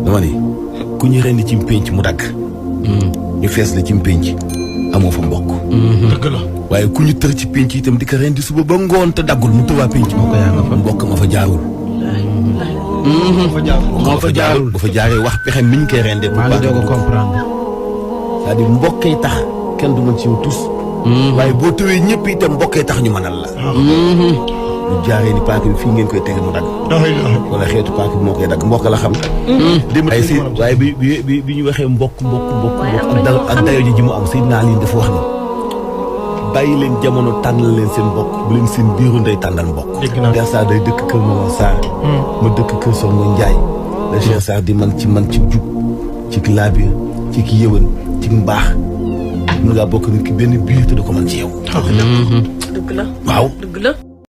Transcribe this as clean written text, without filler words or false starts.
dama ni ku ñu rendi ci pénc mu dagg ñu fees la ci pénc amoo fa mbokk dëgg la waaye ku ñu tër ci pénc itam di ko rendi suba ba ngoon te daggul mu tëwaa pénc moo ko yaa nga fa mbokk ma fa jaarul moo fa jaarul bu fa jaaree wax pexe mi ñu koy rendee bu baax doog a comprendre c'est-à-dire mbokkee tax kenn du mën ci yow tous waaye boo tëwee ñëpp itam mbokkee tax ñu mënal la bu jaaree ni paaka bi fii ngeen koy tege mu dagg wala xeetu paaka bi moo koy dagg mbokk la xam dem ay si waaye bi ñu waxee mbokk ak dayo ji mu am Seydina Ali dafa wax ni bàyyi leen jamono tànnal leen seen mbokk bu leen seen biiru ndey tànnal mbokk Cheikh Sarr day dëkk kër Momar Sarr ma dëkk kër Songo Njaay la Cheikh Sarr di man ci jub ci laabir ci ki yëwan ci mbaax mën ngaa bokk nit ki benn biir te du ko mën ci yow dëgg la waaw dëgg la